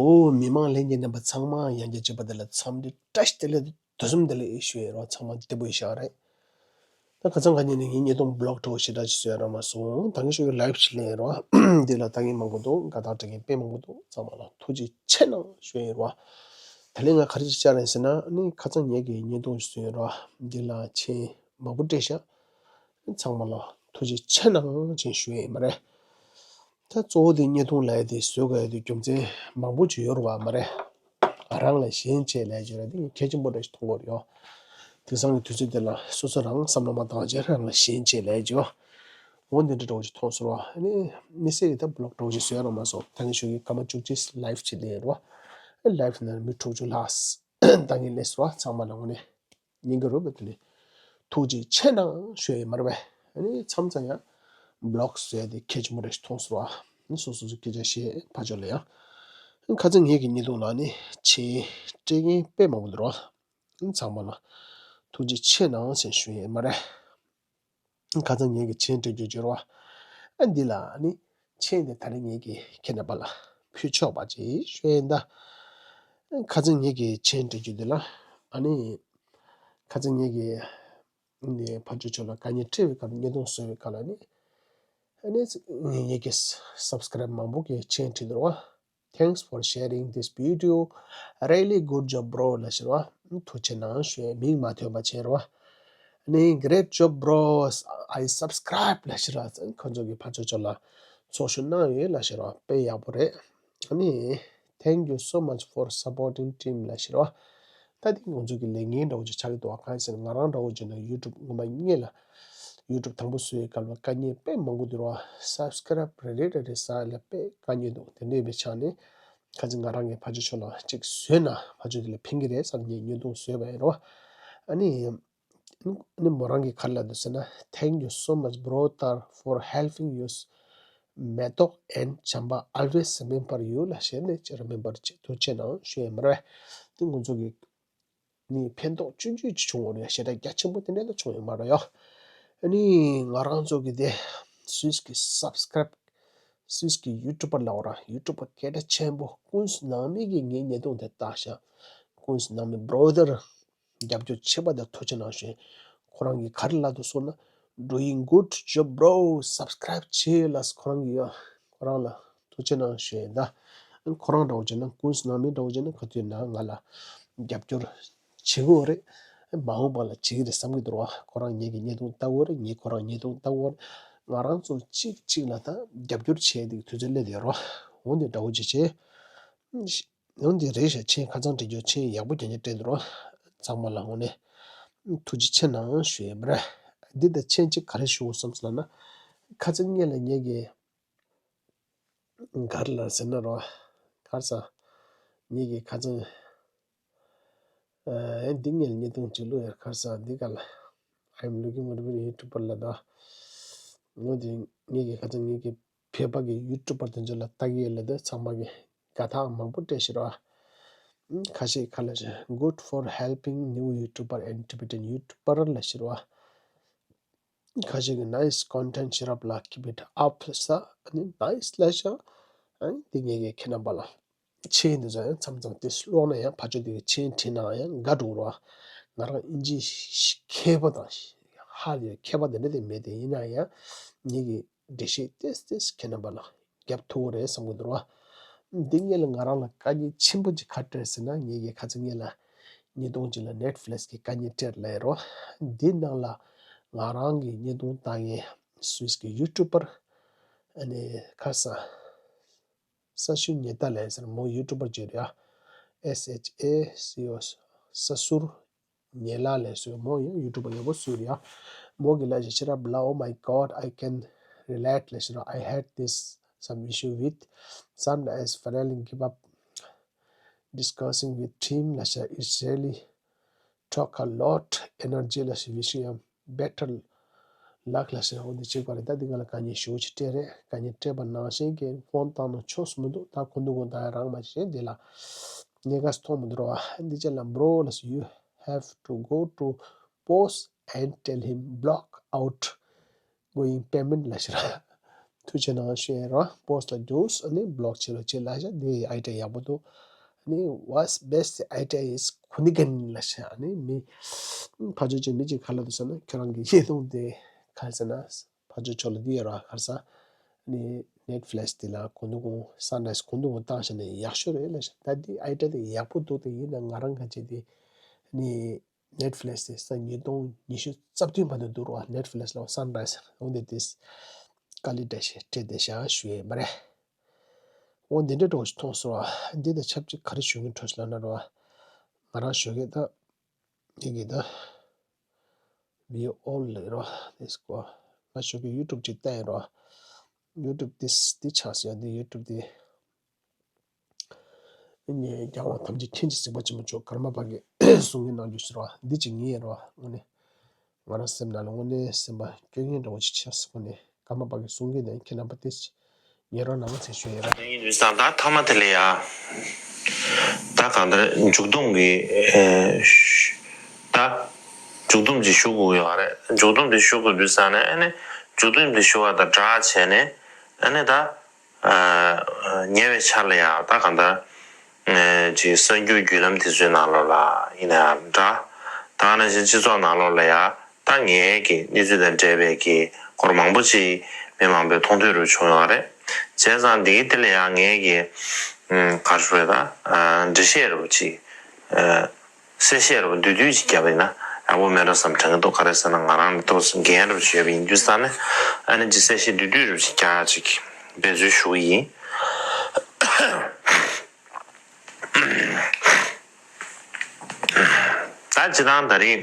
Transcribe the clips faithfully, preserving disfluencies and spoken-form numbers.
ཨོ། མི་མང་ལྷན་རྒྱས་རྣམ་པ་ཚང་མ་ཡང་བསྐྱར་མཇལ་བ་དེ་ལ་འཚམས་འདྲི་བཀྲ་ཤིས་བདེ་ལེགས་དུས་གསུམ་བདེ་ལེགས་ཞུ་ཡས་རོགས། ཚང་མ་བདེ་པོ་ཡིན་ཤག་རེད། ད་ཁ་སང་ཁ་ཉིན་ནས་ངའི་བརྙན་ཐུང་བི་ལོག་འདྲ་བོ་ཞེ་དྲག་ཅིག་བཟོས་ཡ་རག་མ་སོང་། ད་གིན་ཞོགས་ཀྱི་ལའིབ་ཞིག་ལེན་ཡས་རོགས། འདི་ལ་ལྟ་མཁན་མང་པོ་འདུག་དགའ་རྟགས་སྤྲད་མཁན་དཔེ་མང་པོ་འདུག་ཚང་མ་ལ་ཐུགས་རྗེ་ཆེ་གནང་ཞུ་ཡས་རོགས། ད་ལན་ང་ག་རེ་ཅིག་བཅར་ཡིན་ཟེར་ན་ནི་ཁ་སང་ངེད་ཀྱིས་བརྙན་ཐུང་ཞིག་བཟོས་ཡས་རོགས། འདི་ལ་མཆན་མང་པོ་སྤྲད་ཤག་ཚང་མ་ལ་ཐུགས་རྗེ་ཆེ་གནང་ཅིག་ཞུ་ཡས་ཡིན་པ་རེད། ད་གཙོ་བོ་དེ་བརྙན་ཐུང་ལབ་ཡ་དེ་བཟོ་དགོས་ཡ་དེ་རྒྱུ་མཚན་མང་པོ་ཅིག་ཡོད་རེད་བ་མ་རེད། རང་ལ་ཞེན་བྱས་ལབ་ཡ་ཅིག་ཡོད་རེད། དེ་གལ་ཆེན་པོ་འདྲ་ཞིག་མཐོང་གི་ཡོད་རེད་ཡོ། དེང་སང་གི་དུས་ཚོད་འདི་ལ་སོ་སོ་རང་བསམ་བློ་མ་བཏང་བྱས་རང་ལ་ཞེན་བྱས་ལབ་ཡ་ཅིག་ཡོད། འོ་འདི་འདྲ་འདྲ་བོ་ཅིག་མཐོང་སོང་བ། ཨ་ནི་དམིགས་བསལ་གྱི་ད་བི་ལོག་འདྲ་བོ་ཅིག་བཟོ་ཡ་རག་མ་སོང་། ད་གིན་ཞོགས་ཀྱི་སྐར་མ་བཅུ་གཅིག་ལའིབ་ཅིག་ལེན་ཡས་རོགས། ཨ་ལའིབ་ནང་མི་དྲུག་ཅུ་ལྷག་ད་གིན་སླེབས་སོང་བ། ཚང་མ་ལ་དངོས་གནས་སྙིང་གི་རུས་པའི་ཐོག་ནས་ཐུགས་རྗེ་ཆེ་གནང་ཞུ་ཡས་ཡིན་མ་རེད་པས། ཨ་ནི་མཚམས་མཚམས་ཡང་བི་ལོག་བཟོ་ཡ་དེ་གལ་ཆེན་པོ་རེད་ཞེས་མཐོང་སོང་བ། ཨ་ནི་སོ་སོ་སོ་སྐད་ཆ་བཤད་ཕར་ཕྱོགས་ལ་ཡང་། ཁ་སང་ངེད་ཀྱི་བརྙན་ཐུང་ནང་ནས་མཆན་སྤྲད་མཁན་དཔེ་མང་པོ་འདུག་རོགས། ཚང་མ་ལ་ཐུགས་རྗེ་ཆེ་གནང་ཞེས་ཞུ་ཡས་ཡིན་མ་རེད། ཁ་སང་ངེད་ཀྱིས་མཆན་སྤྲད་རྒྱུ་བརྗོད་རོགས། ཨ་འདི་ལ་ནི་མཆན་དེ་ད་རེས་ངེད་ཀྱིས་ཁྱེད་རྣམ་པ་ལ་ཕུལ་ཆོག་པ་ཅིག་ཞུ་ཡིན་ད། ཁ་སང་ངེད་ཀྱིས་མཆན་སྤྲད་རྒྱུ་འདི་ལ་ཨ་ནི་ཁ་སང་ངེད་ཀྱིས་ནི་ཕར་ཕྱོགས་ཕྱོགས་ལ་དཀའ་ངལ་འཕྲད་པའི་སྐབས་བརྙན་ཐུང་བཟོ་བའི་སྐབས་ལ་ནི་ཨ་ནི་ངེད་ཀྱི་སབ་སི་ཀ་རབ་མང་པོ་གིས་མཆན་བྲིས་འདུག་རོགས། Thanks for sharing this video. Really good job, bro. ལབ་ཞེས་རོ། ཐུགས་རྗེ་གནང་ཞུ་ཡས། མིང་མ་ཐོན་པ་བྱས་རོ། ནི་great job, bro. I subscribe. ལབ་ཞེས་རོ། ཁོང་ཚོ་གི་ཕར་ཕྱོགས་ཕྱོགས་ལ་ཚོགས་ཞུགས་གནང་ཡོད་ལབ་ཞེས་རོ། དཔེ་ཡག་པོ་རེད། ནི་thank you so much for supporting team. ལབ་ཞེས་རོ། ད་དེ་ང་ཚོ་གི་ལས་འགན་འདྲ་བོ་ཅིག་ཆགས་ཀྱི་འདུག་བ། གང་ཡིན་ཟེར་ན་ང་རང་འདྲ་བོ་བྱས་ན་ཡུ་ཊུབ་སྔོན་མ་སྔོན་ལ་ཡུ་ཊུབ་དང་པོ་བཟོ་བའི་སྐབས་ལ་དཀའ་ངལ་དཔེ་མང་པོ་འདུག་རོ། སབ་སི་ཀ་རབ་རེ་རེ་རེ་རེ་ཟ་ཡ་ལ་དཔེ་དཀའ་ངལ་འདུག་དེ་འདྲ་ཡིན་པའི་ཆ་ནས་ཁ་ཅིག་ང་རང་གིས་ཕར་ཕྱོགས་ཕྱོགས་ལ་ཅིག་བཟོས་ན་ཕར་ཕྱོགས་དེ་ལ་ཕན་གྱི་རེད་བསམ་ནས་བརྙན་ཐུང་བཟོས་པ་ཡིན་རོ། ཨ་ནི་ཨ་ནི་མོ་རང་གིས་ག་རེ་ལབ་འདུག་ཟེར་ན། Thank you so much, brother, for helping us. མེ་ཏོག་and བྱམས་པ་always remember you. ལབ་ཞེས་ནས་ཅི་རིམ་པར་ཅིག་ཐུགས་རྗེ་གནང་ཞུ་ཡས་མ་རེད། དེ་ང་ཚོ་གི་ནི་ཕན་ཐོགས་ཆུང་ཆུང་ཅིག་བྱུང་བ་རེད། ཞེ་དྲག་རྒྱ་ཆེན་པོ་དེ་འདྲ་ལ་བྱུང་ཡོད་མ་རེད་ཡ། ཨ་ནི་ང་རང་ཚོ་གི་དེ་སུད་སི་གི་སབ་སི་ཀ་རབ་སུད་སི་གི་ཡུ་ཊུབ་པར་ལབ་ར། ཡུ་ཊུབ་པར་སྐད་གྲགས་ཆེན་པོ་ཀུན་གཟིགས་ནང་མི་གིས་ངའི་བརྙན་ཐུང་དེ་བལྟས་ཤག་ཀུན་གཟིགས་ནང་མི་brother རྒྱབ་སྐྱོར་བྱེད་པ་དེ་ཐུགས་རྗེ་གནང་ཞུ་ཡས། ཁོ་རང་གིས་ག་རེ་ལབ་འདུག་ཟེར་ན། Doing good job, bro. Subscribe བྱེད་ལབ་ཁོ་རང་གིས་ཡ། ཁོ་རང་ལ་ཐུགས་རྗེ་གནང་ཞུ་ཡས་ད། ཁོ་རང་འདྲ་བོ་བྱས་ན་ཀུན་གཟིགས་ནང་མི་འདྲ་བོ་བྱས་ན་ག་དུས་ན་ང་ལ་རྒྱབ་སྐྱོར་བྱེད་དགོས་རེད། མ་འོངས་པ་ལ་བྱེད་ཀྱི་རེད་བསམ་གྱི་འདུག་རོ། ཁོ་རང་ངེད་ཀྱི་བརྙན་ཐུང་ལྟ་དགོས་རེད། ངས་ཁོ་རང་བརྙན་ཐུང་ལྟ་དགོས་རེད། ང་རང་ཚོ་གཅིག་གཅིག་ལ་ད་རྒྱབ་སྐྱོར་བྱེད་ཡས་དེ་གི་དུས་ཚོད་སླེབས་བསྡད་རོ། འོ་འདི་འདྲ་བོ་ཅིག་བྱས། འོ་འདི་རེད་ཤག་མཆན་ཁ་སང་བྲིས་རྒྱུ་མཆན་ཡག་པོ་རྐྱང་རྐྱང་བྲིས་འདུག་རོ། ཚང་མ་ལ་དངོས་གནས་ཐུགས་རྗེ་ཆེ་གནང་ཞུ་ཡས་པ་རེད། འདི་ད་མཆན་གཅིག་ག་རེ་ཞུ་དགོས་བསམ་སོང་ལབ་ན། ཁ་སང་ངེད་ལ་ངེད་ཀྱི་ག་རེ་ལབ་ཟེར་ན་རོ། ག་རེ་ཟ། ངེད་ཀྱི་ཁ་སང་ཨེ་འདི་ངེད་ལ་བརྙན་ཐུང་གཅིག་བླུགས་ཡ། ག་རེ་ཟ་འདི་ག་ལ། I am looking for a YouTuber ལབ་ད། འོ་འདི་ངེད་ཀྱི་ཁ་སང་ངེད་ཀྱི་བོད་པ་གི་ཡུ་ཊུབ་པར་དེ་ཚོ་ལ་ལྟ་གི་ཡོད་ལབ་ད། ཚང་མ་གི་དགའ་རྟགས་མང་པོ་སྤྲད་ཤག་རོ། ཁ་ཤས་ཁ་ལ་ཤ། Good for helping new YouTuber and Tibetan YouTuber ལབ་ཤག་རོ། ཁ་ཤས་ཀྱིས་nice content, ཤེས་རབ་ལགས། Keep it up ལབ་ས། ཨ་ནི་nice ལབ་ཤག་ཨ་ནི་འདི་ངེད་ཀྱི་ཁྱེད་རྣམ་པ་ལ་མཆན་འདི་ཚོ་ཡང་མཚམས་མཚམས་དེ་ཀློག་ན་ཡང་ཕར་ཕྱོགས་དེ་གི་མཆན་བྲིས་ན་ཡང་དགའ་འགྲོ་རོ། ང་རང་ཨིན་ཇི་མཁས་པ་དང་ཧ་ལས་མཁས་པ་དེ་འདྲ་དེ་མེད་དེ། ཡིན་ན་ཡང་ངེད་ཀྱི་འགྲེལ་བཤད་ཏོག་ཙམ་ཁྱེད་རྣམ་པ་ལ་རྒྱབ་ཐུབ་ཀྱི་རེད་བསམ་གྱི་འདུག་རོ། འདི་ངེད་ལ་ང་རང་ལ་དཀའ་ངལ་ཆེན་པོ་ཅིག་ག་རེ་འཕྲད་ཟེར་ན། ངེད་ཀྱི་ཁ་སང་ངེད་ལ་བརྙན་ཐུང་ཅིག་ལ་Netflix གི་དཀའ་ངལ་འཕྲད་ལབ་ཡ་རོ། འདི་ནང་ལ་ང་རང་གི་བརྙན་ཐུང་ལྟ་མཁན་སུད་སི་གི་ཡུ་ཊུབ་པར་ཨ་ནི་ཁ་སང་ས་ཤུ་ཉེ་ལྟ་ལབ་ཟེར། མོ་ཡུ་ཊུབ་པར་ཅིག་རེད་ཡ། S H A C O ས་ཤུར་ཉེ་ལ་ལབ་ཟེར། མོ་ཡང་ཡུ་ཊུབ་པར་ཡག་པོ་ཞིག་རེད་ཡ། མོ་གིས་ལབ་ཤག་ཤེས་རབ་ལགས། Oh my God, I can relate ལབ་ཤག་ར། I had this some issue with sometimes finally give up discussing with team ལབ་ཤག It's really talk a lot energy ལབ་ཤག Wishing you better luck ལབ་ཤག་འོ་འདི་གཅིག་པ་རེད། ད་འདི་ང་ལ་དཀའ་ངལ་ཞེ་པོ་ཅིག་འཕྲད་རེད། དཀའ་ངལ་འཕྲད་པ་ནང་བཞིན་གྱི་ཕོན་བཏང་ན་ཆོག་ས་མི་འདུག་ད་ཁོ་འདུག་ཁོ་ད་རང་མ་ཤེས་འདི་ལ་གནད་འགག་མཐོང་མི་འདུག་ར་བ། འདི་ཅག་ལ་bro ལབ་ཤག You have to go to boss and tell him block out going payment ལབ་ཤག་ར། ཐུགས་རྗེ་གནང་ཞུ་ཡ་རོ། པོ་སི་ཊི་ལ་འདུག་ཨ་ནི་བི་ལོག་བྱེད་རོགས་བྱེད་ལབ་ཤག་འདི་ཨའི་ཌི་ཡ་ཡག་པོ་འདུག་ཨ་ནི་what's best idea is ཁུ་ནི་གན་ལབ་ཤག་ཨ་ནི་མི་ཕར་ཕྱོགས་ཀྱི་མི་གཅིག་ག་ལབ་འདུག་ཟེར་ན། ཁྱོད་རང་གི་ཡིད་གཏོང་དེ་ག་རེ་ཟེར་ན། ཕར་ཕྱོགས་ཕྱོགས་ལ་འདི་ཡོད་ར། ག་རེ་ཟེར་ཨ་ནི་ནེཊ་ཕི་ལིག་སི་འདི་ལ་གོང་དུ་གོང་སན་རའི་ཛི་གོང་དུ་གོང་བཏང་བཞག་ན་ཡག་ཤོས་རེད་ལབ་ཤག་ད་འདི་ཨའི་ཌི་ཡ་དེ་ཡག་པོ་འདུག་དེ་ཡིན་ན་ང་རང་ག་བྱེད་དེ་ཨ་ནི། ནེཊ་ཕི་ལིག་སི་དེ་ས་ཉིས་སྟོང་ཉི་ཤུ་རྩ་བདུན་བར་དུ་འདུག་རོ། ནེཊ་ཕི་ལིག་སི་ལ་སན་རའི་ཛི་འོ་འདི་དེ་དཀའ་ལས་འདྲ་ཞིག་སྤྲད་བསྡད་ཤག་ཞུ་ཡས་མ་རེད། འོ་འདི་འདྲ་འདྲ་བོ་ཞིག་མཐོང་སོང་ར། འདི་དང་ཆབས་ཅིག་ག་རེ་ཞུ་གི་འདྲ་ཞིག་ལབ་ན་རོ། ང་རང་ཞུ་གི་ད་འདི་གི་ད་We all ལབ་རོ། དེ་སྐོར་ང་ཞུ་གི་ཡུ་ཊུབ་ཅིག་བལྟས་ཡིན་རོ། ཡུ་ཊུབ་དེ་འདི་ཆགས་སོང་ཡ། འདི་ཡུ་ཊུབ་དེ། ངས་རྒྱལ་དབང་ཐམས་ཅད་མཁྱེན་ཅིང་གཟིགས་པ་ཆེན་པོ་མཆོག་ཀརྨ་པ་གིས་གསུང་གི་གནང་རྒྱུ་ཞིག་རོ། འདི་ཅིག་ངེས་རོ། དངོས་གནས་ང་རང་སེམས་ནང་ལ་དངོས་གནས་སེམས་པ་སྐྱོ་ངེས་འདྲ་བོ་ཅིག་ཆགས་སོང་། དངོས་གནས་ཀརྨ་པ་གིས་གསུང་གི་ནས་ཁྱེད་རྣམ་པ་དེ་ཉན་རོགས་གནང་ཟེར་ཞུ་ཡ་ར། ཡིན་དུས་ཙང་ད་མཐའ་མ་དེ་ལ་ཡ། ད་གང་ལྟར་མཇུག་སྡོམ་གི་ཨེ་ད་མཇུག་སྡོམ་ཅིག་ཞུ་དགོས་ཡོད་རེད། མཇུག་སྡོམ་དེ་ཞུ་དགོས་དུས་ཙང་ནས་ཨ་ནི་མཇུག་སྡོམ་དེ་ཞུ་བ་དང་སྦྲགས་བྱས་ནས་ཨ་ནི་ད། ཉེ་བའི་ཆར་ལ་ཡང་ད་གང་ལྟར་ཅིག་གསར་འགྱུར་བརྒྱུད་ལམ་དེ་ཚོའི་ནང་ལོགས་ལ་ཡིན་ན་ཡང་འདྲ། ད་ག་ནང་བཞིན་སྤྱི་ཚོགས་ནང་ལོགས་ལ་ཡང་ད་ངའི་གི་གནས་ཚུལ་དང་འབྲེལ་བའི་གི་སྐོར་མང་པོ་ཅིག་མི་མང་པོས་མཐོང་ཐོས་རུ་བྱུང་ཡོད་རེད། བྱས་ཙང་འདིའི་དེ་ལ་ཡང་ངས་གི་ག་རེ་ཞུ་དགོས་རེད། ད་འགྲེལ་བཤད་རུ་ཅིག་གསལ་བཤད་རུ་བསྡུས་བསྡུས་ཅིག་བརྒྱབ་པ་ཡིན་ན་ཡག་པོ་མེད་འགྲོ་བསམ་དྲན་གྱི་འདུག་ག་རེ་ཟེར་ན་ང་རང་ལ་ཏོག་ཙམ་འགན་རུ་ཅིག་ཡོད་པ་ཡིན་དུས་ཙང་ནས་ཨ་ནི་ཅིག་གསལ་བཤད་བསྡུས་བསྡུས་རུ་ཅིག་རྒྱག་ཅིག་འབད་རྩོལ་ཞུ་གི་ཡིན། ད་སྤྱིར་བཏང་ད་རེས་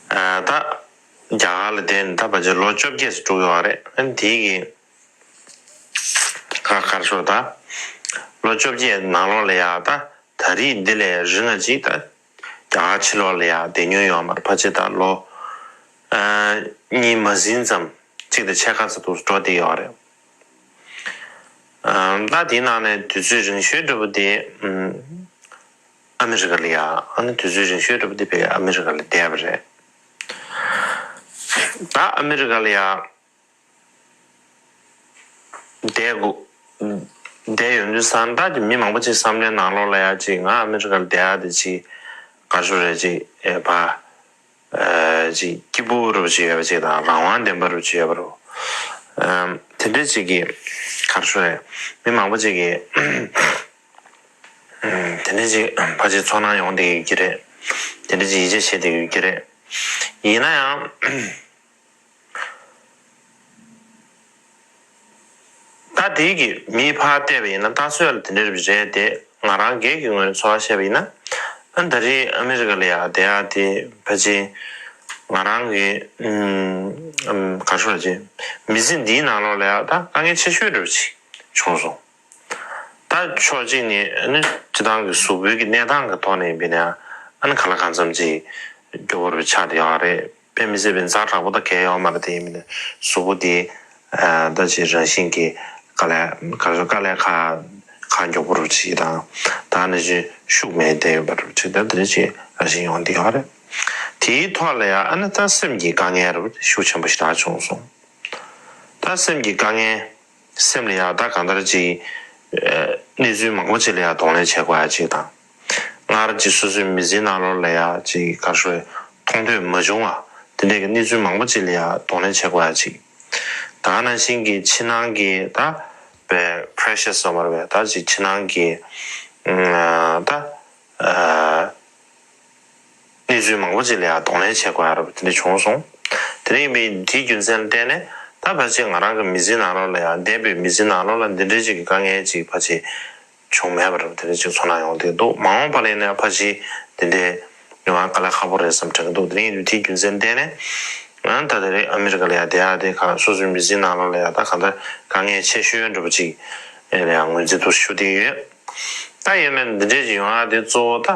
ད་རྒྱ་གར་ལ་བསྡད་ནས་ད་ཕལ་ཆེར་ལོ་བཅོ་བརྒྱད་ཙམ་འགྲོ་གི་ཡོད་རེད། ཨ་ནི་དེའི་གི་ཁ་ཁར་ཤོར་ད་ལོ་བཅོ་བརྒྱད་ནང་ལོགས་ལ་ཡ་ད་ད་རེས་འདི་ལས་རིང་ང་ཅིག་ད་རྒྱ་གར་ཕྱི་ལོགས་ལ་ཡ་བསྡད་མྱོང་ཡོད་མ་རེད། ཕལ་ཆེར་ད་ལོ་གཉིས་མ་ཟིན་ཙམ་གཅིག་དང་ཕྱེད་ཀ་ཙམ་འདུག་འགྲོ་བསྡད་ཡོད་རེད། ད་དེའི་ནང་ནས་དུས་ཚོད་རིང་ཤོས་འདྲ་པོ་དེ་ཨ་མི་རི་ཀ་ལ་ཡ། ཨ་ནི་དུས་ཚོད་རིང་ཤོས་འདྲ་པོ་དེ་བས་ཨ་མི་རི་ཀ་ལ་བསྡད་པ་རེད། ད་ཨ་མི་རི་ཀ་ལ་ཡ་བསྡད་དགོས་བསྡད་ཡོང་དུས་ཙང་ད་ཀྱི་མི་མང་པོ་ཅིག་བསམ་བློའི་ནང་ལོགས་ལ་ཡ་ཅིག་ང་ཨ་མི་རི་ཀ་ལ་བསྡད་ཡ་དེ་ཅིག་ག་རེ་ཞུ་རེད། ཅིག་ཨེ་ཕ། ཅིག་སྐྱིད་པོ་རུ་ཅིག་ཡོད་པ་ཅིག་དང་རང་དབང་ལྡན་པ་རུ་ཅིག་ཡོད་པ་རུ། དེ་འདྲ་ཅིག་གི་ག་རེ་ཞུ་རེད། མི་མང་པོ་ཅིག་གིས་དེ་འདྲ་ཅིག་ཕལ་ཆེར་ཚོར་སྣང་ཡོང་བསྡད་ཡོད་ཀྱི་རེད། དེ་འདྲ་ཅིག་ཡིད་ཆེས་བྱེད་བསྡད་ཡོད་ཀྱི་རེད། ཡིན་ན་ཡང་། ད་དེའི་གི་མི་ཕར་བལྟས་པ་ཡིན་ན་ད་སུ་ཡ་ལ་དེ་འདྲ་རེད་དེ། ང་རང་སྒེར་གྱི་ངོས་ནས་ཚོར་བ་བཤད་པ་ཡིན་ན། ཨ་ད་རེས་ཨ་མི་རི་ཀ་ལ་ཡ་བསྡད་ཡ་དེ་ཕལ་ཆེར་ང་རང་གི་ཨམ་ག་རེ་ཞུ་རེད། མི་ཚེ་འདིའི་ནང་ལོགས་ལ་ཡ་ད་དཀའ་ངལ་ཆེ་ཤོས་འདྲ་པོ་ཅིག་བྱུང་སོང་། ད་ཕྱོགས་གཅིག་ནས་ཨ་ནི་སྤྱིར་བཏང་གི་གཟུགས་པོའི་གི་གནས་སྟངས་ཀྱི་ཐོག་ནས་ཡིན་ན་ཨ་ནི་གང་ལ་གང་འཚམ་ཅིག་སྐྱོ་པོ་རུ་ཆགས་བསྡད་ཡོད་རེད། དཔེ་མི་སྲིད་པའི་ཛ་དྲག་པོ་ད་གང་ཡང་ཡོད་མ་རེད། དེ་ཡིན་ན་གཟུགས་པོ་དེ་ད་ཅིག་རང་བཞིན་གྱིས་དཀའ་ལས་ག་ཚོད་དཀའ་ལས་ཁག་ཁག་མགྱོགས་པོ་རུ་ཅིག་དང་ད་ནི་ཅིག་ཤུགས་མེད་བསྡད་ཡོད་པ་རུ་ཅིག་ད་དེ་འདྲ་ཅིག་རང་བཞིན་ཡོང་བསྡད་ཡོད་རེད། དེའི་ཐོག་ལ་ཡང་ཨ་ནི་ད་སེམས་ཀྱི་དཀའ་ངལ་རུ་ཤུགས་ཆེན་པོ་ཞིག་ད་བྱུང་སོང་། ད་སེམས་ཀྱི་དཀའ་ངལ། སེམས་ལ་ཡང་ད་གང་ལྟར་ཅིག་ཨ་གནས་ཚུལ་མང་པོ་ཅིག་ལ་ཡང་གདོང་ལེན་བྱེད་དགོས་ཡ་ཅིག་དང་། སྔར་ཅིག་སོ་སོའི་མི་ཚེའི་ནང་ལོགས་ལ་ཡང་ཅིག་ག་རེ་ཞུ་རེད། མཐོང་ཐོས་མ་བྱུང་བ་དེ་འདྲའི་གི་གནས་ཚུལ་མང་པོ་ཅིག་ལ་ཡང་གདོང་ལེན་བྱེད་དགོས་ཡ་ཅིག་ད་ག་ནང་བཞིན་གྱི་ཕྱི་ནང་གི་ད་པའི་པི་རེ་ཤར་ཟེར་བ་རེད་པས། ད་ཅིག་ཕྱི་ནང་གི་ཨ་ད་ཨ། གནས་ཚུལ་མང་པོ་ཅིག་ལ་ཡང་གདོང་ལེན་བྱེད་དགོས་ཡ་རབས་དེ་འདྲ་བྱུང་སོང་། དེ་འདྲ་ཡིན་པའི་དེའི་རྒྱུ་མཚན་ལ་བརྟེན་ནས་ད་ཕལ་ཆེར་ང་རང་གི་མི་ཚེའི་ནང་ལོགས་ལ་ཡང་འདས་པའི་མི་ཚེའི་ནང་ལོགས་ལ་འདི་འདྲའི་ཅིག་གི་དཀའ་ངལ་ཅིག་ཕལ་ཆེར་བྱུང་མེད་པ་རབས་དེ་འདྲ་ཅིག་ཚོར་སྣང་ཡོང་བསྡད་འདུག་མ་འོངས་པ་ལ་ཡིན་ན་ཕལ་ཆེར་འདི་འདྲའི་ཡོང་བ་དཀའ་ལས་ཁག་པོ་རེད་བསམ་དྲན་གྱི་འདུག་དེ་འདྲ་ཡིན་དུས་དེའི་རྒྱུ་མཚན་ལ་བརྟེན་ནས་ད་དེ་རིང་ཨ་མི་རི་ཀ་ལ་ཡང་བསྡད་ཡ་དེ་ག་སོ་སོའི་མི་ཚེའི་ནང་ལོགས་ལ་ཡང་ད་གང་ལྟར་དཀའ་ངལ་ཆེ་ཤོས་འདྲ་པོ་ཅིག་ལ་ཡང་ངོས་འཛིན་དུ་ཞུ་བསྡད་ཡོད། ད་ཡོད་མེད་འདི་འདྲས་ཅིག་ཡོང་ཡ་དེ་གཙོ་བོ་ད་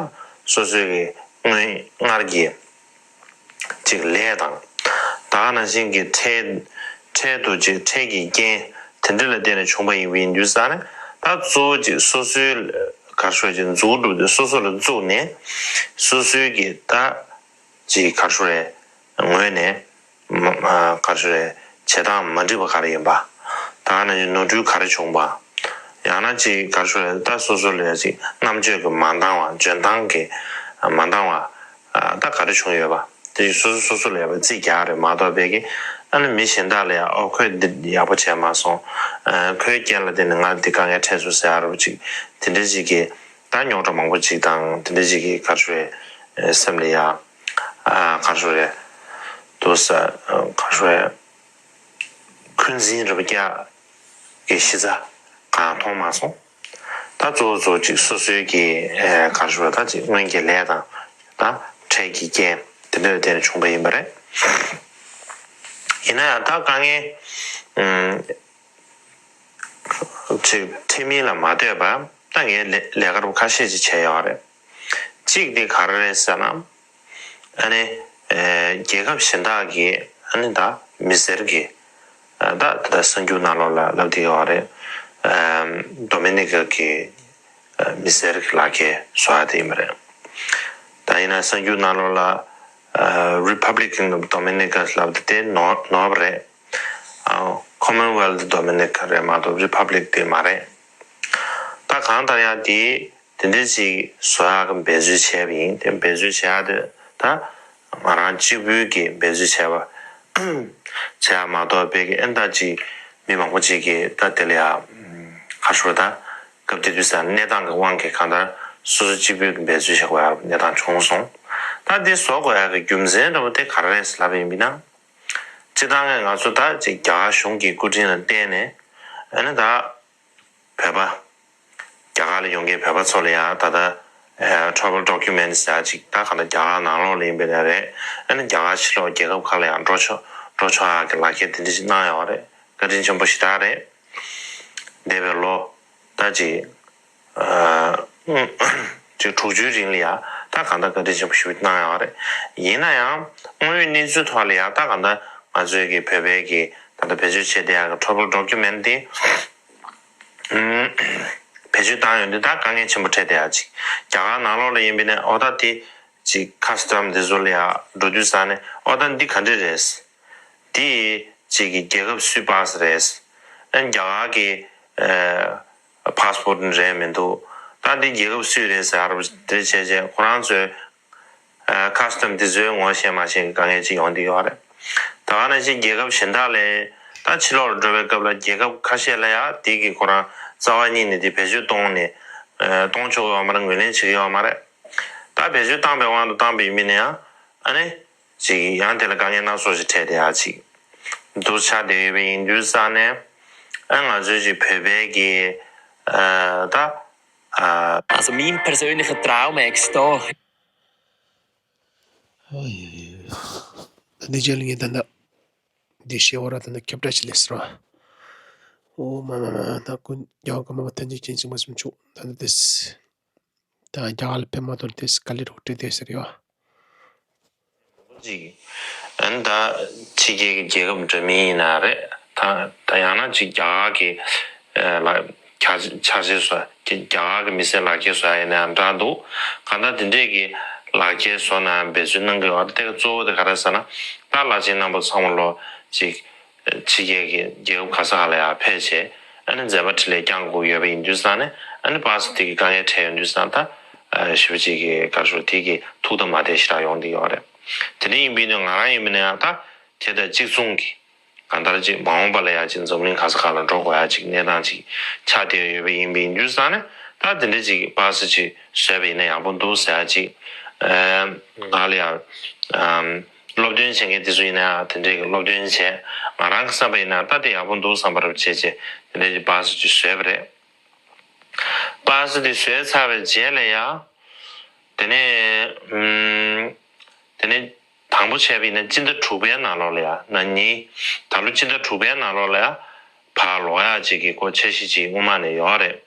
སོ་སོའི་གི་སྔོན་སྔར་གྱི་ཅིག་ལས་དང་། ད་ག་ནང་བཞིན་གྱི་འཕྲལ་འཕྲལ་དུ་ཅིག་འཕྲལ་གྱི་རྐྱེན་དེ་འདྲ་ལ་བརྟེན་ནས་བྱུང་བ་ཡིན་པ་ཡིན་དུས་ཙང་ནས་ད་གཙོ་བོ་ཅིག་སོ་སོའི་ག་རེ་ཞུ་ཅིག་འཛུགས་སྒྲུབ་དེ་སོ་སོ་ལ་བཙུགས་ནས་སོ་སོའི་གི་ད་ཅིག་ག་རེ་ཞུ་རེད། ངོས་ནས་མ་མ་ག་རེ་ཞུ་རེད། བྱེད་སྟངས་མ་འགྲིག་པ་ག་རེ་ཡིན་པ། ད་ག་ནང་བཞིན་ནོར་འཁྲུལ་ག་རེ་བྱུང་པ། ཡང་ན་ཅིག་ག་རེ་ཞུ་རེད། ད་སོ་སོ་ལ་ཡ་ཅིག་རྣམ་དཔྱོད་ཀྱི་མ་འདང་བ། འཇོན་ཐང་གི་མ་འདང་བ། ད་ག་རེ་བྱུང་ཡོད་པ། དེ་སོ་སོ་སོ་སོ་ལ་ཡ་བ་རྩིས་རྒྱག་རེད་མ་གཏོགས། བས་ཀྱི་ཨ་ནི་མི་གཞན་དག་ལ་ཡ་ཨོ་ཁོས་འདི་ཡག་པོ་བྱས་མ་སོང་། ཁོའི་རྐྱེན་ལ་བརྟེན་ནས་ང་འདི་དཀའ་ངལ་འཕྲད་སོང་ཟེར་ཡ་རུ་ཅིག་དེ་འདྲ་ཅིག་གི་ད་རྙོག་དྲ་མང་པོ་ཅིག་དང་། དེ་འདྲ་ཅིག་གི་ག་རེ་ཞུ་རེད། སེམས་ལ་ཡ་ག་རེ་ཞུ་རེད། དུ་ས་ག་རེ་ཞུ་རེད། འཁོན་འཛིན་རེ་བ་རྒྱག་གི་གཞི་རྩ་གང་མཐོང་མ་སོང་། ད་གཙོ་བོ་གཙོ་བོ་ཅིག་སོ་སོའི་གི་ག་རེ་ཞུ་རེད། ད་ཅིག་སྔོན་གྱི་ལས་དང་ད་འཕྲལ་གྱི་རྐྱེན་དེ་འདྲ་ལ་བརྟེན་ནས་བྱུང་བ་ཡིན་པ་རེད། ཡིན་ན་ཡང་ད་དཀའ་ངལ་ཅིག་འཕྲད་མིན་ལ་མ་ལྟོས་པར་ད་ངས་ལས་ཀ་རུ་ཁ་ཤས་ཅིག་བྱས་ཡོད་རེད། གཅིག་དེ་ག་རེ་རེད་ཟེར་ན། ཨ་ནི། ཨེ། རྒྱལ་ཁབ་གཞན་དག་གི་ཨ་ནི་ད་མི་སེར་གྱི། ཨ། ད་ད་ལྟ་གསར་འགྱུར་ནང་ལོགས་ལ་ལབ་བསྡད་ཡོད་རེད། ཨམ། ཌོ་མི་ནི་ཀ་གི་ཨ། མི་སེར་གྱི་ལག་ཁྱེར་བཟོ་ཡ་དེ་ཡིན་པ་རེད། ད་ཡིན་ན་གསར་འགྱུར་ནང་ལོགས་ལ། ཨ། Republic of Dominica ལབ་དེ་དེ་ནོར་ནོར་བ་རེད། ཨ། Commonwealth Dominica རེད་མ་གཏོགས་Republic དེ་མ་རེད། ད་གང་ལྟར་ཡང་དེ། དེ་འདྲ་ཅིག་བཟོ་ཡག་གི་འབད་རྩོལ་བྱས་པ་ཡིན། དེ་འབད་རྩོལ་བྱེད་ཡག་དེ་ད་ང་རང་གཅིག་པུའི་གི་འབད་རྩོལ་བྱས་པ་བྱས་ཡག་མ་གཏོགས། བས་ཀྱི་ཨེ་ད་ཅིག་མི་མང་པོ་ཅིག་གིས་ད་དེ་ལ་ཡ་ག་རེ་ཞུ་ད། སྐབས་དེ་དུས་ས་གནས་སྟངས་ཀྱི་དབང་གིས་གང་ལྟར་སོ་སོ་གཅིག་པུའི་གི་འབད་རྩོལ་བྱེད་དགོས་ཡག་གནས་སྟངས་བྱུང་སོང་། ད་དེ་བཟོ་དགོས་ཡག་གི་རྒྱུ་མཚན་འདྲ་པོ་དེ་ག་རེ་རེད་ལབ་པ་ཡིན་ན། སྤྱིར་བཏང་གི་ང་ཚོ་ད་ཅིག་རྒྱ་གར་གཞུང་གི་སྐུ་དྲིན་ལ་བརྟེན་ནས་ཨ་ནི་ད། བོད་པ། རྒྱ་གར་ལ་ཡོང་མཁན་བོད་པ་ཚོ་ལ་ཡང་ད་ལྟ་ཨ། travel document ཟེར་ཡག་ཅིག་ད་ག་ད་རྒྱ་གར་ནང་ལོགས་ལ་ཡིན་པ་ན་རེད། ཨ་ནི་རྒྱ་གར་ཕྱི་ལོགས་རྒྱལ་ཁབ་ཁག་ལ་ཡང་འགྲོ་ཆོག་འགྲོ་ཆོག་ཡག་གི་ལག་ཁྱེར་དེ་འདྲ་ཞིག་གནང་ཡོད་རེད། བཀའ་དྲིན་ཆེན་པོ་ཞེ་དྲག་རེད། འདས་པའི་ལོ་ད་ཅིག་ཨ། ཅིག་དྲུག་ཅུའི་རིང་ལ་ཡང་ད་ག་ད་བཀའ་དྲིན་ཆེན་པོ་ཞེ་པོ་གནང་ཡོད་རེད། ཡིན་ན་ཡང་དངོས་ཡོད་གནས་ཚུལ་ཐོག་ལ་ཡང་ད་ག་ད་ང་ཚོའི་གི་བོད་པའི་གི་ད་ལྟ་བེད་སྤྱོད་བྱེད་བསྡད་ཡག་གི་travel document དེ། ཨུམ། བེད་སྤྱོད་བཏང་ཡོང་དུས་ད་དཀའ་ངལ་ཆེན་པོ་འཕྲད་བསྡད་ཡག་ཅིག་རྒྱ་གར་ནང་ལོགས་ལ་ཡིན་པ་ན་ཨོ་ད་དེ་ཅིག་customs དེ་ཚོ་ལ་ཡ་འགྲོ་དུས་ཙང་ནས་ཨོ་ད་འདི་ག་འདྲ་རེད། དེ་ཅིག་གི་རྒྱལ་ཁབ་སུའི་པཱ་སི་རེད། ཨ་ནི་རྒྱ་གར་གི་ཨ། passport ནི་རེད་མི་འདུག་ད་འདི་རྒྱལ་ཁབ་སུའི་རེད་ཟེར་བ་དེ་བྱས་བྱས་ཁོ་རང་ཚོའི། ཨ། customs དེ་ཚོའི་ངོ་ཤེས་མ་ཤེས་ཀྱི་དཀའ་ངལ་ཅིག་ཡོང་བསྡད་ཡོད་རེད། ད་ག་ནང་བཞིན་རྒྱལ་ཁབ་གཞན་དག་ལ་ད་ཕྱི་ལོགས་ལ་འགྲོ་བའི་སྐབས་ལ་རྒྱལ་ཁབ་ཁ་ཤས་ལ་ཡ་དེ་གི་ཁོ་རང་རྩ་བ་ཉིད་ནས་དེ་བེད་སྤྱོད་གཏོང་ནས་ཨ། གཏོང་ཆོག་གི་ཡོད་མ་རེད། ངོས་ལེན་བྱེད་ཀྱི་ཡོད་མ་རེད། ད་བེད་སྤྱོད་བཏང་པའི་དབང་དུ་བཏང་པ་ཡིན་པ་ན་ཡང་ཨ་ནི་ཅིག་ཡང་དེ་ལ་དཀའ་ངལ་སྣ་ཚོགས་ཤིག་འཕྲད་བསྡད་ཡག་ཅིག་འདུག་ཆགས་བསྡད་ཡོད་པ་ཡིན་དུས་ཙང་ནས་ཨ། ང་ཚོའི་ཅིག་བོད་པའི་གི་ཨ། ད། ཨ། Also mein persönlicher Traum ist da. འདི་རྗེས་ལ་ངས་ད་ལྟ་འདི་ཤེས་བ་ར་ད་ལྟ་ཁྱབ་བསྒྲགས་ཅིག་ལས་ཟེར་བ། ཨོ་མ་མ་མ་ད་ཀུན་རྒྱལ་བ་ཀརྨ་པ་ཐམས་ཅད་མཁྱེན་ཅིང་མ་བྱུང་ཆོག་ད་ལྟ་དེས། ད་རྒྱ་གར་ལ་ཕེབས་མ་ཐུབ་དེས་དཀའ་ལས་རོགས་སྤྲད་དེ་ཟེར་ཡོད། ཅིག་ཨ་ནི་ད་ཕྱི་རྒྱལ་གྱི་རྒྱལ་ཁབ་འདྲ་མིན་ཡིན་ན་རེད། ད་ད་ཡང་ན་ཅིག་རྒྱ་གར་གྱི་ཨ། ལ་ཆ་ཆ་ཤས་བཟོ་རྒྱ་གར་གྱི་མི་སེར་ལག་ཁྱེར་བཟོ་ཡ་ཡིན་ན་ཡང་འདྲ་འདུག་གང་ལྟར་དེ་འདྲས་ཀྱི་ལག་ཁྱེར་བཟོ་ན་འབད་རྩོལ་གནང་གི་ཡོད་རེད། དེ་ག་གཙོ་བོ་དེ་ག་རེ་ཟེར་ན་ད་བླ་ཆེན་རྣམ་པ་ཚང་མ་ལོ་ཅིག་ཕྱི་རྒྱལ་གྱི་རྒྱལ་ཁབ་ག་ས་ག་ལ་ཡང་ཕེབས་བྱས་ཨ་ནི་མཛད་པ་འཕྲིན་ལས་བསྐྱང་དགོས་ཡོད་པ་ཡིན་དུས་ཙང་ནས་ཨ་ནི་པཱ་སི་དེ་གི་དཀའ་ངལ་འཕྲད་ཡོང་དུས་ཙང་ད་ཞེ་པོ་ཅིག་གི་ག་རེ་ཞུ་དེ་གི་ཐུགས་དང་མ་བདེ་ཞེ་དྲག་ཡོང་གི་ཡོད་རེད། དེ་འདྲ་ཡིན་པ་ཡིན་དུས་ང་རང་ཡིན་པ་ན་ཡང་ད་དེ་དང་གཅིག་མཚུངས་ཀྱི་གང་ལྟར་ཅིག་མ་འོངས་པ་ལ་ཡང་ཅིག་འཛམ་གླིང་ག་ས་ག་ལ་འགྲོ་དགོས་ཡ་ཅིག་གནས་སྟངས་ཅིག་ཆགས་བསྡད་ཡོད་པ་ཡིན་པ་ཡིན་དུས་ཙང་ནས་ད་དེ་འདྲ་ཅིག་པཱ་སི་ཅིག་བཟོས་པ་ཡིན་ན་ཡག་པོ་འདུག་ཟེར་ཡ་ཅིག་ང་ལ་ཡང་། སློབ་སྟོན་བྱེད་མཁན་དེ་ཚོ་ཡིན་ན་ཡང་དེ་འདྲའི་གི་སློབ་སྟོན་བྱས། ང་རང་གི་བསམ་པ་ཡིན་ན་ད་དེ་ཡག་པོ་འདུག་བསམ་པ་རབ་བྱས་བྱས་དེ་འདྲའི་གི་པཱ་སི་ཅིག་བཟོས་པ་རེད། པཱ་སི་དེ་བཟོས་ཚར་བའི་རྗེས་ལ་ཡང་དེ་ནས་ཨུམ། དེ་ནས་དང་པོ་བྱས་པ་ཡིན་ན་སྤྱི་ཟླ་དྲུག་པའི་ནང་ལོགས་ལ་ཡང་ན་ནིང་ད་ལོ་སྤྱི་ཟླ་དྲུག་པའི་ནང་ལོགས་ལ་ཡང་ཕར་ལོག་ཡག་ཅིག་གི་སྐོར་འཆར་གཞི་ཅིག་སྔོན་མ་ནས་ཡོད་རེད།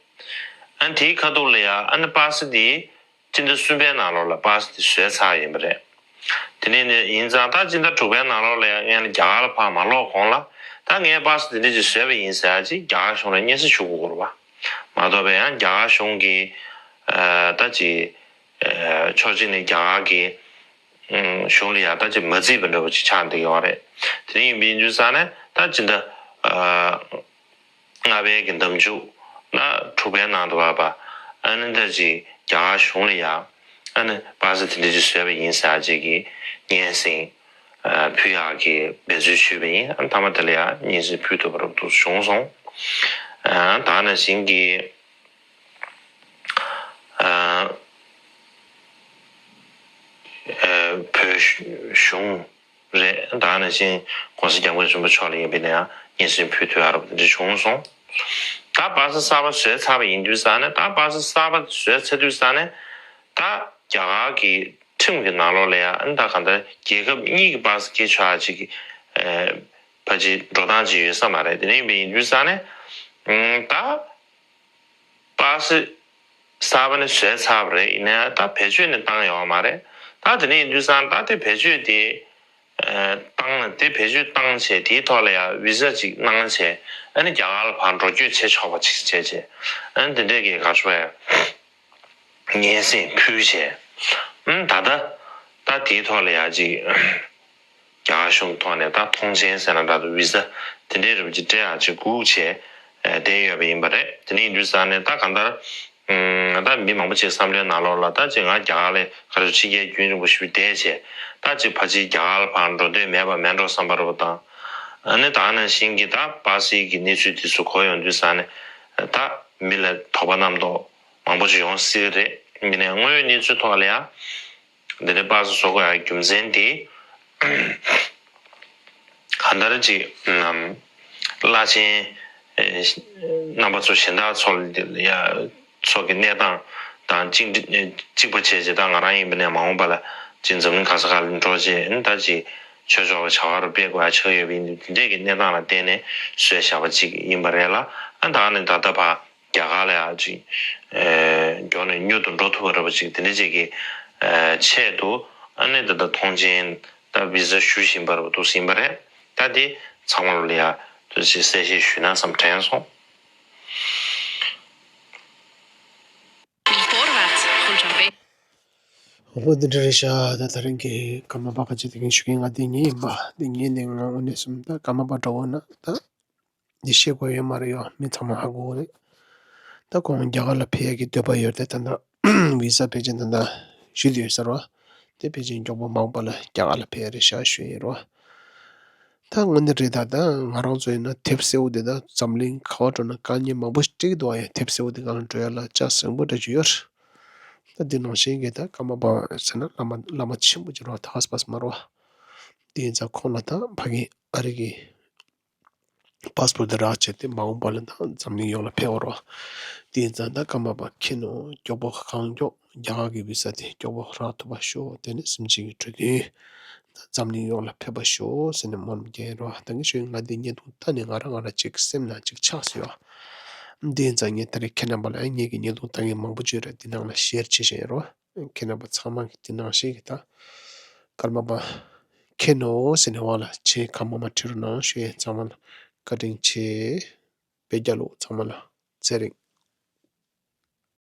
ཨ་ནི་དེའི་ཁ་ཐུག་ལ་ཡང་ཨ་ནི་པཱ་སི་དེ། སྤྱི་ཟླ་གསུམ་པའི་ནང་ལོགས་ལ་པཱ་སི་དེ་བཟོས་ཚར་ཡིན་པ་རེད། དེ་ནས་ནི་ཡིན་ཙང་ད་སྤྱི་ཟླ་དྲུག་པའི་ནང་ལོགས་ལ་ཡང་སྔོན་ལ་རྒྱ་གར་ལ་ཕར་མ་ལོག་གོང་ལ་ད་ངས་པཱ་སི་དེ་འདྲ་ཅིག་བཟོས་པ་ཡིན་ཟེར་ཡ་ཅིག་རྒྱ་གར་གཞུང་ལ་སྙན་སེང་ཞུ་དགོས་རེད་པ། མ་གཏོགས་པའི་ཡང་རྒྱ་གར་གཞུང་གིས་ད་ཅིག་ཕྱོགས་གཅིག་ནས་རྒྱ་གར་གྱི་གཞུང་ལ་ཡང་ད་ཅིག་མ་བརྩིས་པ་འདྲ་པོ་ཅིག་ཆགས་བསྡད་ཡོད་རེད། དེ་འདྲ་ཡིན་པ་ཡིན་དུས་ཙང་ནས་ ད་ཅི་འདྲ་ཨ་ལྔ་པའི་གི་ཟླ་མཇུག་ལ་དྲུག་པའི་ནང་དུ་བབས་པ། ཨ་ནི་ད་ཅི་རྒྱ་གར་གཞུང་ལ་ཡ་ཨ་ནི་པ་སེ་དེ་འདྲ་ཅིག་བཟོས་པ་ཡིན་ཟེར་ཅིག་གི་སྙན་སེང་ཨ་ཕུལ་ཡག་གི་འབད་རྩོལ་ཞུས་པ་ཡིན། ཨ་མཐའ་མ་དེ་ལ་ཡ་སྙན་སེང་ཕུལ་ཐུབ་པ་རབ་ཏུ་བྱུང་སོང་། ཨ་ད་ནང་བཞིན་གྱི་ཨ་ཨ་བོད་གཞུང་རེད། ད་ནང་བཞིན་༸གོང་ས་༸སྐྱབས་མགོན་ཆེན་པོ་མཆོག་ལ་ཡིན་པས་ན་ཡང་སྙན་སེང་ཕུལ་ཐུབ་ཡག་རབ་དེ་འདྲ་བྱུང་སོང་། ད་པ་སེ་གསར་པ་བཟོས་ཚར་བ་ཡིན་དུས་ཙང་ནས། ད་པ་སེ་གསར་པ་བཟོས་ཚར་དུས་ཙང་ནས་ད་རྒྱ་གར་གྱི་ཁྲིམས་ཀྱི་ནང་ལོགས་ལ་ཡང་ཨ་ནི་ད་གང་ལྟར་རྒྱལ་ཁབ་གཉིས་ཀྱི་པ་སེ་སྐྱེལ་ཆོག་ཡག་ཅིག་གི་ཨ་ཕལ་ཆེར་འགྲོ་སྟངས་ཅིག་ཡོད་ས་མ་རེད། དེ་འདྲ་ཡིན་པ་ཡིན་དུས་ཙང་ནས་ཨ་ད། པ་སེ་གསར་པ་ནི་བཟོས་ཚར་བ་རེད། ཡིན་ནའི་ད་བེད་སྤྱོད་ནི་བཏང་ཡོད་མ་རེད། ད་དེ་ནས་ཡིན་དུས་ཙང་ད་དེ་བེད་སྤྱོད་དེ་ཨ་བཏང་ན། དེ་བེད་སྤྱོད་བཏང་བྱས་དེའི་ཐོག་ལ་ཡང་བི་ཟ་ཅིག་གནང་བྱས། ཨ་ནི་རྒྱ་གར་ལ་ཕར་འགྲོ་སྐྱོད་བྱེད་ཆོག་པ་ཅིག་བྱས་བྱས། ཨ་ནི་དེ་འདྲས་ཀྱི་ག་རེ་ཟེར་དགོས་རེད། སྙན་སེང་ཕུལ་བྱས། ཨ་ནི་ད་ལྟ་ད་དེའི་ཐོག་ལ་ཡང་ཅིག་རྒྱ་གར་གཞུང་ཐོག་ནས་ད་ཐོངས་མཆན་ཟེར་ན་འདྲ་འདུག་བི་ཟ་དེ་འདྲའི་རིགས་ཅིག་སྤྲད་ཡག་ཅིག་སྒུག་བྱས་བསྡད་ཡོད་པ་ཡིན་པ་རེད། དེ་འདྲ་ཡིན་དུས་ཙང་ནས་ད་གང་ལྟར་ཨ་ད་མི་མང་པོ་ཅིག་བསམ་བློའི་ནང་ལོགས་ལ་ད་ཅིག་ང་རྒྱ་གར་ལ་ག་རེ་ཕྱི་རྒྱལ་རྒྱུན་རིང་པོ་ཞིག་བསྡད་བྱས། ད་ཅིག་ཕལ་ཆེར་རྒྱ་གར་ལ་ཕར་འགྲོ་འདོད་མེད་པ་མེད་འགྲོ་བསམ་པ་རེད་པ་དང་། ཨ་ནི་ད་ག་ནང་བཞིན་གྱི་ད་པ་སེ་གི་གནས་ཚུལ་དེ་ཚོ་གོ་ཡོང་དུས་ཙང་ནས་ད་མི་ལ་དོགས་པ་རྣམ་རྟོག་མང་པོ་ཅིག་ཡོང་སྲིད་ཀྱི་རེད། ཡིན་ནའི་དངོས་ཡོད་གནས་ཚུལ་ཐོག་ལ་ཡང་འདི་འདྲའི་པ་སེ་བཟོ་དགོས་ཡག་རྒྱུ་མཚན་དེ་གང་ལྟར་ཅིག་ཨམ་བླ་ཆེན་ཨེ་རྣམ་པ་ཚོ་གཞན་དག་ཚོ་ལ་ཡ་ཚོ་གི་གནས་སྟངས་དང་གཅིག་གཅིག་པ་བྱས་བྱས། ད་ང་རང་ཡིན་པ་ནས་མ་འོངས་པ་ལ་ཅིག་འཛམ་གླིང་ག་ས་ག་ལ་འགྲོ་བྱས། ཨ་ནི་ད་ཅིག་ཆོས་ཕྱོགས་ཀྱི་བྱ་བ་རུ་སྤེལ་དགོས་ཡག་ཆགས་ཡོད་པ་ཡིན་དུས། དེ་འདྲས་ཀྱི་གནས་སྟངས་ལ་བརྟེན་ནས་བཟོས་བཞག་པ་ཅིག་ཡིན་པ་རེད་ལ། ཨ་ད་ནི་ད་ལྟ་བར་རྒྱ་གར་ལ་ཡང་ཅིག་ཨེ་མགྱོགས་ནས་མྱུར་དུ་འགྲོ་ཐུབ་པ་རེད་པ་ཅིག་དེ་འདྲ་ཅིག་གི་ཨེ་ཆེད་དུ་ཨ་ནི་ད་ལྟ་ཐོངས་མཆན་ད་བི་ཟ་ཞུ་བཞིན་པ་རེད་པ་འདུག་ཟིན་པ་རེད། ད་དེ་ཚང་མ་ལ་ཡང་དུ་ཅིག་གསལ་བཤད་ཞུས་ན་བསམ་དྲན་སོང་། འོ་འདི་འདྲ་རེད་ཤག་ད་ད་རིང་གི་ཀརྨ་པ་ཁ་ཆེ་དེ་གིན་ཞུ་མཁན་ང་དེ་ཉིད་ཡིན་པ། དེ་ཉིད་ནས་ང་དངོས་གནས་སོང་ད་ཀརྨ་པ་འདྲ་བོ་ན་ད། འདི་ཤེས་དགོས་ཡོད་མ་རེད་ཡོ། མི་ཚང་མ་ཧ་གོ་གི་རེད། ད་ཁོང་རྒྱ་གར་ལ་ཕེབས་ཡག་གི་འདོད་པ་ཡོད་དེ། ད་ལྟ་བི་ས་ཕལ་ཆེར་ད་ལྟ་ཞུས་ཡོད་ཟེར་བ། དེ་ཕལ་ཆེར་མགྱོགས་པོ་མ་འོངས་པ་ལ་རྒྱ་གར་ལ་ཕེབས་ཡག་རེད་ཤག་ཞུས་ཡོད་རེད་བ། ད་དངོས་གནས་རེད། ད་ད་ང་རང་ཚོ་ཡིན་ན་དེབ་གསལ་བོ་དེ་ད་འཛམ་གླིང་ག་བ་འགྲོ་ན་དཀའ་ངལ་མང་པོ་ཞིག་འཕྲད་ཀྱི་འདུག་བ། ཡ་དེབ་གསལ་བོ་དེ་སྒང་ལ་འགྲོ་ཡག་ལ་ལྕགས་ཟིང་པོ་འདྲ་ཅིག་ཡོད་རེད། ད་དེ་ནང་བཞིན་གྱི་ད་ཀརྨ་པ་ཟེར་ན་བླ་མ་བླ་མ་ཆེན་པོ་ཅིག་རེད་བ། ད་ཧ་སི་པ་སི་མ་རེད་བ། དེ་ཡིན་ཙང་ཁོང་ལ་ད་ཕ་གི་ཨ་རི་གི་པ་སི་པོར་དེ་རག་བྱས་ཏེ་མ་འོངས་པ་ལ་ད་འཛམ་གླིང་ཡོངས་ལ་ཕེབས་པ་རེད་བ། དེ་ཡིན་ཙང་ད་ཀརྨ་པ་མཁྱེན་ནོ་མགྱོགས་པོ་གང་མགྱོགས་རྒྱ་གར་གྱི་བི་ས་དེ་མགྱོགས་པོ་རག་ཐུབ་པ་ཤོག་དེ་ནས་སེམས་ཅན་གྱི་འགྲོ་དོན་ད་འཛམ་གླིང་ཡོངས་ལ་ཕེབས་པ་ཤོག་ཟེར་ནས་སྨོན་ལམ་རྒྱག་ཡིན་རེད་བ། ད་ངས་ཞུ་ཡིན། ང་འདི་བརྙན་ཐུང་ལྟ་ནས་ང་རང་ང་རང་ཅིག་སེམས་ནང་ཅིག་ཆགས་སོང་ཡ། དེ་ཡིན་ཙང་ངས་ད་རེས་ཁྱེད་རྣམ་པ་ལ་ཡང་ངེད་ཀྱི་བརྙན་ཐུང་ལྟ་མཁན་མང་པོ་ཅིག་ཡོད་རེད། འདི་ནང་ལ་ཤེར་བྱེད་བཞིན་ཡོད་རེད་བ། ཁྱེད་རྣམ་པ་ཚང་མ་གིས་འདི་ནང་བཞིན་གྱི་ད་ཀརྨ་པ་མཁྱེན་ནོ་ཟེར་ནས་འོག་ལ་མཆན་གང་མང་མང་བྲིས་རོགས་གནང་ཞུ་ཡིན། ཚང་མ་ལ་བཀའ་དྲིན་ཆེ། བོད་རྒྱལ་ལོ། ཚང་མ་ལ་ཚེ་རིང་།